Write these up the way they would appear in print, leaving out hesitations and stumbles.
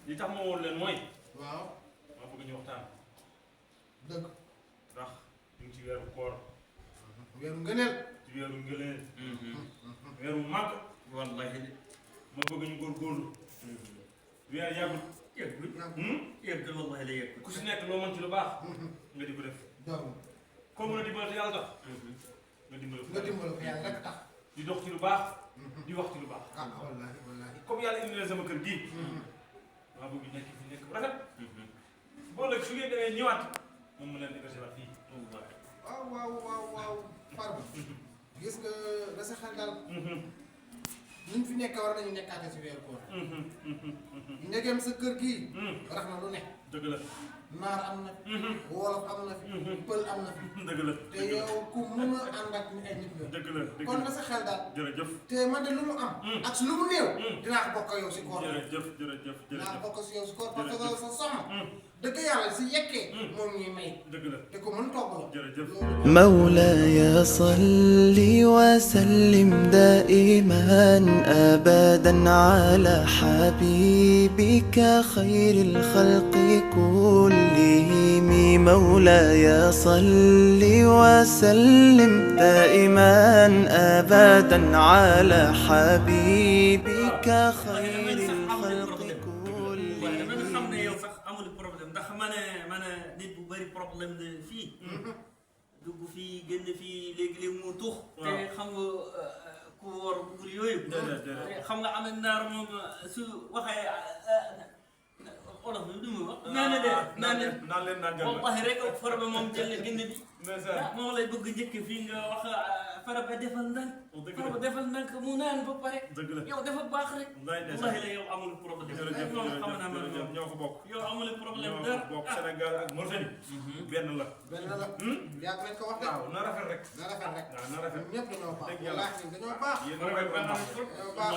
li tax ma woon leen mooy. waaw. maa bëgg ñu waxtaan. dëgg. ndax ñu ngi ci weeru koor. weeru ngëneel. ci weeru ngëneel. weeru màgg. wallahi de. ma bëgg ñu góorgóorlu. weer yàggul. yëggul. yëggul wallahi la yëggul. ku si nekk loo mën ci lu baax. nga di ko def. doomu. koo mën a dimbali te yàlla tax. nga dimbali ko. nga dimbali ko yàlla rek tax. di dox ci lu baax. di wax ci lu baax. ah wallaahi wallaahi. comme yàlla indi leen sama kër gii. maa bëgg nekk fi nekk bu rafet. boo léegi su ngeen demee ñëwaat moom mu leen di recevoir fii. waaw waaw waaw waaw Farba. gis nga da sa xel daal. ñun fi nekk war nañu nekkaate si weeru koor. ndegem sa kër gii. rax na lu ne. dëgg la. naar am na fi. wolof am na fi. pël am na fi. dëgg la. te yow ku mun a ànd ak ay nit nga. dëgg la dëgg kon la da sa xel daal. jërëjëf. te man de lu mu am. ak si lu mu néew. dinaa ko bokk ak yow si koor. jërëjëf jërëjëf dinaa jërëjëf. ko bokk si yow si koor parce que sa soxna. dëgg yàlla si yekkee. moom ñuy may. dëgg la. te ko mën togg la. jërëjëf. مولاي صل وسلم دائما أبدا على حبيبك خير الخلق كلهم مولاي صل وسلم دائما أبدا على حبيبك خير الخلق waaye dama كلهم xam ne yow sax amul problème ndax ma ne nit bu bëri problème la fii. dugg fii génn fii léegi-léegi mu tux. te xam nga ku wóor buur yooyu. te xam nga am na naar moom su waxee olof bi du mu wax. naan de naan de naan leen naan jàll. wallahi rek farba moom jël génn bi. ndeysaan. moom lay bëgg njëkk fii nga wax farba defal ndànk. farba defal ndànk mu naan ba pare. dëgg la. yow dafa baax rek. ndeysaan. wallahi la yow amul problème. jërëjëf moom xam naa man jërëjëf ñoo ko bokk. yow amul problème ñoo dara. ko bokk Sénégal ak Mauritanie. benn la. benn la. yàgg nañ ko wax de. waaw na rafet rek. na rafet rek. waaw na rafet. ñun ñëpp dañoo baax. dëgg yàlla. wallaahi ñun dañoo baax. yéen a koy baax. dañoo baax.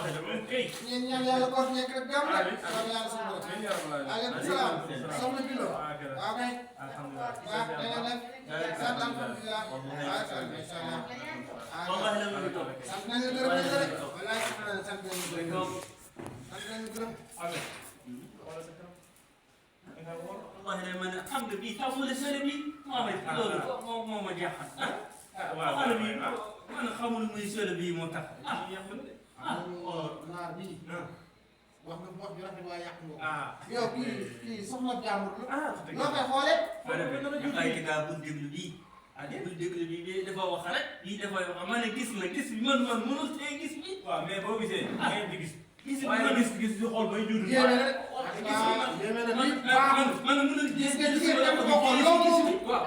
kay. ñeen ñaan yàlla koor nekk rek jàmm rek. amiin. yàlla yàlla suñu borom. amiin yaa rabbal aalamiin. aleykum salaam. soxna bi la. waaw kay. alhamdulilah. waaw da nga def. sant alhamdulilah. waaw sant incha allah. wallahi la muy toog. sant nañu gërëm nañu rek. wallaahi sant nañu gërëm. sant nañu gërëm. amiin. xoolal sa kanam. da ngaa wóor. wallahi la man xam nga bii taw la sële bii. loolu moo ma jaaxal. waaw xale bi man xamul muy sële bii moo tax. naar bii. wax nga wax ju rafet waaye yàq nga ko. ah. yow kii soxna jàmbur la. dëgg noo la. koy xoolee. dafay gaa bul déglu bii. bul déglu bii dafa wax rek. bii dafay wax ma ne gis na gis bi man mënul tee gis bi. waaw mais boo gisee. ngeen di gis. gis bi waaye man gis di xool bay jur. yéeme na rek. yéeme na lii baaxul. man mënul gis gis nga jigéen ñi dafa bokkoon loolu gis bi. waaw.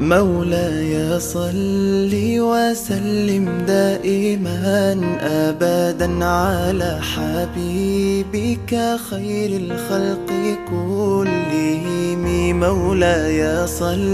مولاي صل وسلم دائما أبدا على حبيبك خير الخلق كلهم مولاي صل